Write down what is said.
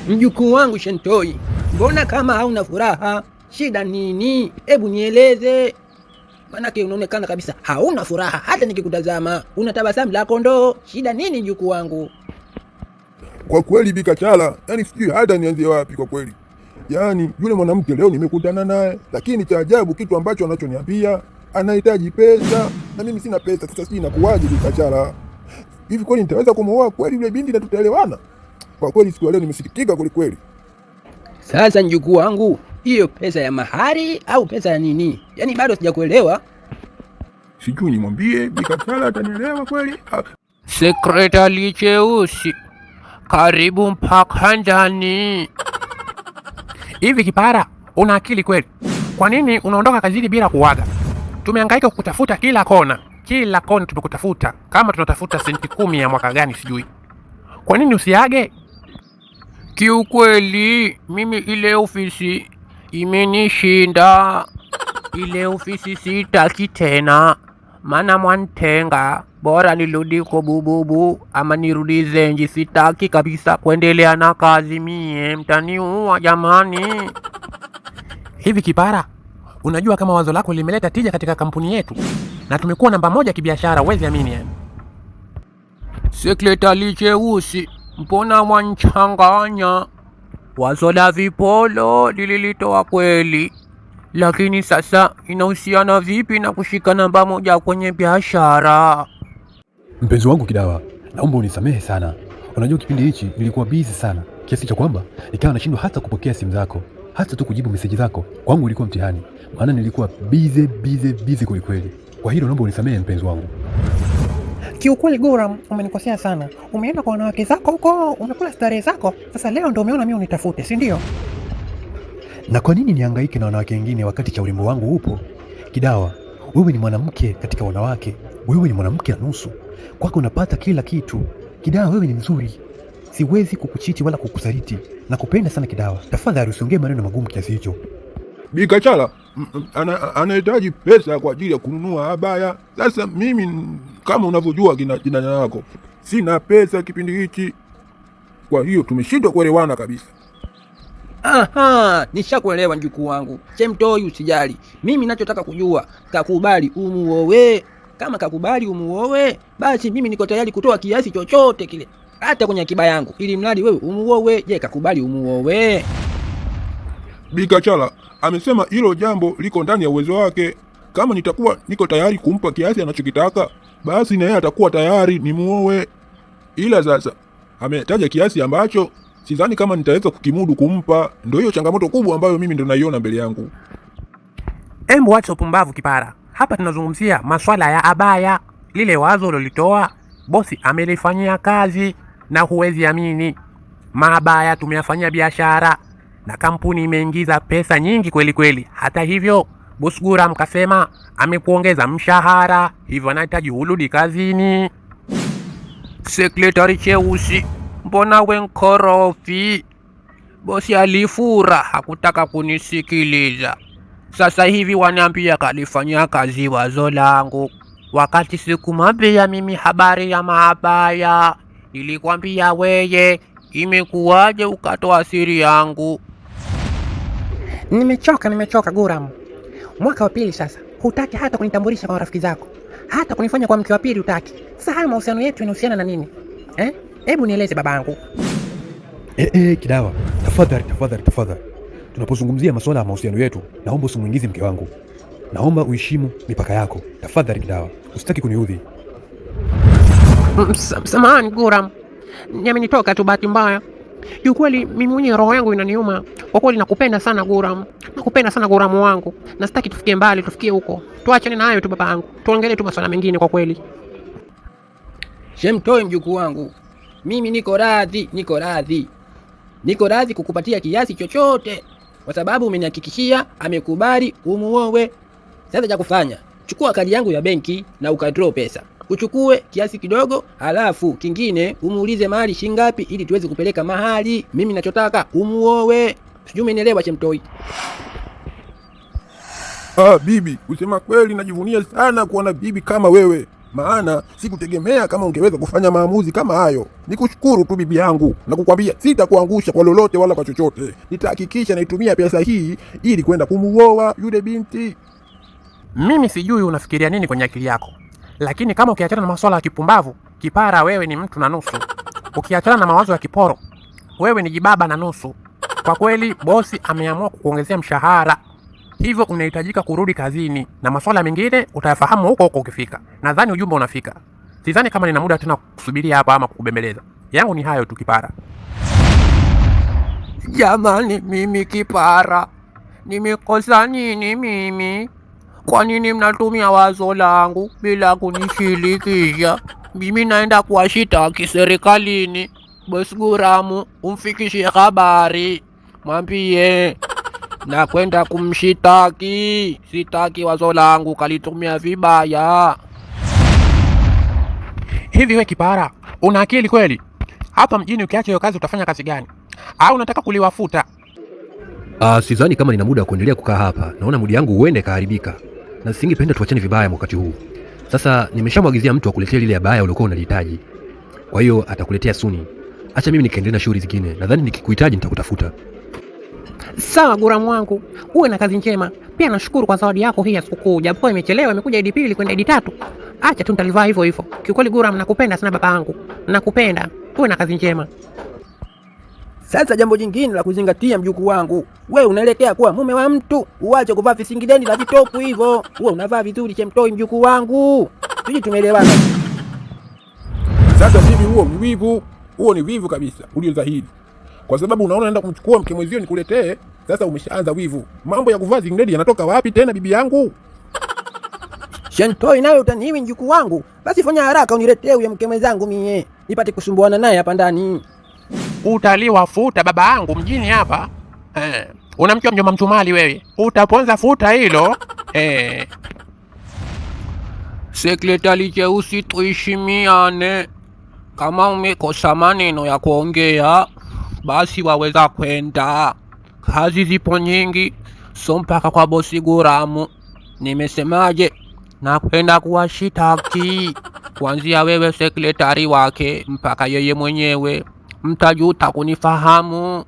Mjukuu wangu Shentoi, mbona kama hauna furaha? Shida nini? Hebu nieleze. Manake unaonekana kabisa hauna furaha, hata nikikutazama una tabasamu la kondoo. Shida nini mjukuu wangu? Kwa kweli Bikachala, yani sijui hata nianzie wapi kwa kweli. Yaani yule mwanamke leo nimekutana naye, lakini cha ajabu kitu ambacho anachoniambia anahitaji pesa na mimi sina pesa. Sasa sijui inakuwaje Bikachala. Hivi kweli nitaweza kumuoa kweli yule binti na tutaelewana? Kwa kweli siku ya leo nimesikitika kweli kweli. Sasa mjukuu wangu, hiyo pesa ya mahari au pesa ya nini? Yaani bado sijakuelewa. Sijui nimwambie Bikachala atanielewa kweli? Ah, Sekretari cheusi, karibu mpaka ndani. Hivi kipara, una akili kweli? Kwa nini unaondoka kazini bila kuaga? Tumehangaika kukutafuta kila kona, kila kona tumekutafuta, kama tunatafuta senti 10 ya mwaka gani sijui. Kwa nini usiage? Kiukweli mimi ile ofisi imenishinda, ile ofisi sitaki tena, maana mwantenga. Bora nirudi kwa bububu ama nirudi Zenji, sitaki kabisa kuendelea na kazi mie, mtaniua jamani. Hivi kipara, unajua kama wazo lako limeleta tija katika kampuni yetu na tumekuwa namba 1 kibiashara, huwezi amini yani. Sekretari cheusi, mbona mwanchanganya? Wazo la vipolo lililitoa kweli, lakini sasa inahusiana vipi na kushika namba 1 kwenye biashara? Mpenzi wangu Kidawa, naomba unisamehe sana. Unajua kipindi hichi nilikuwa busy sana kiasi cha kwamba nikawa nashindwa hata kupokea simu zako, hata tu kujibu meseji zako. Kwangu ilikuwa mtihani, maana nilikuwa busy busy busy kweli kweli. Kwa hilo naomba unisamehe mpenzi wangu. Kiukweli Goram, umenikosea sana. Umeenda kwa wanawake zako huko, umekula starehe zako. Sasa leo ndio umeona mimi unitafute, si ndio? Na kwa nini nihangaike na wanawake wengine wakati cha urembo wangu upo? Kidawa, wewe ni mwanamke katika wanawake. Wewe ni mwanamke na nusu. Kwako unapata kila kitu. Kidawa, wewe ni mzuri. Siwezi kukuchiti wala kukusaliti. Nakupenda sana Kidawa. Tafadhali usiongee maneno magumu kiasi hicho. Bikachala anahitaji pesa kwa ajili ya kununua abaya. Sasa mimi kama unavyojua kina yako, sina pesa kipindi hichi. Kwa hiyo tumeshindwa kuelewana kabisa. Aha, nishakuelewa mjukuu wangu. Chemtoi usijali. Mimi ninachotaka kujua, kakubali umuowe. Kama kakubali umuowe, basi mimi niko tayari kutoa kiasi chochote kile, hata kwenye akiba yangu, ili mradi wewe umuowe. Je, kakubali umuowe? Bikachala amesema hilo jambo liko ndani ya uwezo wake. Kama nitakuwa niko tayari kumpa kiasi anachokitaka, basi na yeye atakuwa tayari nimuowe. Ila sasa ametaja kiasi ambacho sidhani kama nitaweza kukimudu kumpa. Ndio hiyo changamoto kubwa ambayo mimi ndo naiona mbele yangu. Embu acha upumbavu kipara. Hapa tunazungumzia maswala ya abaya. Lile wazo ulilitoa bosi amelifanyia kazi, na huwezi amini, maabaya tumeyafanyia biashara na kampuni imeingiza pesa nyingi kweli kweli. Hata hivyo boss Guram kasema amekuongeza mshahara, hivyo anahitaji urudi kazini. Sekretari cheusi, mbona we nkorofi? Bosi alifura, hakutaka kunisikiliza. Sasa hivi waniambia kalifanyia kazi wazo langu, wakati sikumwambia mimi habari ya maabaya. Nilikwambia weye, imekuwaje ukatoa siri yangu? Nimechoka, nimechoka Guram. Mwaka wa pili sasa, hutaki hata kunitambulisha kwa rafiki zako, hata kunifanya kwa mke wa pili hutaki. Sasa haya mahusiano yetu yanahusiana na nini? Hebu nieleze babangu. Kidawa, tafadhali, tafadhali, tafadhali. Tunapozungumzia masuala ya mahusiano yetu, naomba usimuingize mke wangu. Naomba uheshimu mipaka yako. Tafadhali Kidawa, usitaki kuniudhi. Samahani Guram, yamenitoka tu bahati mbaya. Kiukweli mimi mwenyewe roho yangu inaniuma. Kwa kweli nakupenda sana Guram. Nakupenda sana Guram wangu. Na sitaki tufikie mbali, tufikie huko. Tuachane na hayo tu babangu. Tuongelee tu masuala mengine kwa kweli. Shemtoi mjukuu wangu, mimi niko radhi, niko radhi. Niko radhi kukupatia kiasi chochote kwa sababu umenihakikishia amekubali umuowe. Sasa cha kufanya, chukua kadi yangu ya benki na ukadraw pesa. Uchukue kiasi kidogo, halafu kingine umuulize mali shingapi ili tuweze kupeleka mahali. Mimi nachotaka umuowe. Sijui umenielewa Chemtoi. Bibi, kusema kweli najivunia sana kuwa na bibi kama wewe. maana sikutegemea kama ungeweza kufanya maamuzi kama hayo. Nikushukuru tu bibi yangu na kukwambia sitakuangusha kwa lolote wala kwa chochote. Nitahakikisha naitumia pesa hii ili kwenda kumuoa yule binti. Mimi sijui unafikiria nini kwenye akili yako, lakini kama ukiachana na masuala ya kipumbavu, kipara, wewe ni mtu na nusu. Ukiachana na mawazo ya kiporo, wewe ni jibaba na nusu. Kwa kweli, bosi ameamua kukuongezea mshahara, hivyo unahitajika kurudi kazini, na masuala mengine utayafahamu huko huko ukifika. Nadhani ujumbe unafika. Sidhani kama nina muda tena kusubiria hapa ama kukubembeleza. Yangu ni hayo tu, kipara. Jamani, mimi kipara nimekosa nini mimi? Kwa nini mnatumia wazo langu bila kunishirikisha? Mimi naenda kuwashitaki serikalini. Bosi Guramu, umfikishie habari, mwambie nakwenda kumshitaki. Sitaki wazo langu kalitumia vibaya. Hivi we kipara, una akili kweli? Hapa mjini ukiacha hiyo kazi utafanya kazi gani? Au unataka kuliwafuta? Sidhani kama nina muda wa kuendelea kukaa hapa. Naona mudi yangu huenda ikaharibika, na singependa tuachane vibaya wakati huu. Sasa nimeshamwagizia mtu akuletee lile abaya uliokuwa unalihitaji, kwa hiyo atakuletea suni. Acha mimi nikaendelea na shughuli zingine, nadhani nikikuhitaji nitakutafuta. Sawa Guramu wangu, uwe na kazi njema. Pia nashukuru kwa zawadi yako hii ya sikukuu, japokuwa imechelewa, imekuja idi pili kwenda idi tatu. Acha tu nitalivaa hivyo hivyo. Kiukweli Guram, nakupenda sana baba yangu, nakupenda. Uwe na kazi njema. Sasa jambo jingine la kuzingatia, mjukuu wangu, we unaelekea kuwa mume wa mtu, uache kuvaa visingideni na vitopu hivyo, uwe unavaa vizuri chemtoi, mjukuu wangu. Sijui tumeelewana? Sasa mimi huo ni wivu, huo ni wivu kabisa ulio dhahiri, kwa sababu unaona naenda kumchukua mke mwenzio nikuletee. Sasa umeshaanza wivu. Mambo ya kuvaa zingledi yanatoka wapi tena, bibi yangu? Shentoi, nawe utaniwi mjukuu wangu. Basi fanya haraka uniletee huyo mke mwenzangu mie nipate kusumbuana naye hapa ndani. Utaliwa futa baba yangu mjini hapa eh. Unamjua mjomba Mchumali wewe, utaponza futa hilo eh. Sekretari Cheusi, tuheshimiane. Kama umekosa maneno ya kuongea, basi waweza kwenda. Kazi zipo nyingi, so mpaka kwa bosi Guramu. Nimesemaje? Nakwenda kuwashitaki kuanzia wewe sekretari wake mpaka yeye mwenyewe. Mtajuta kunifahamu.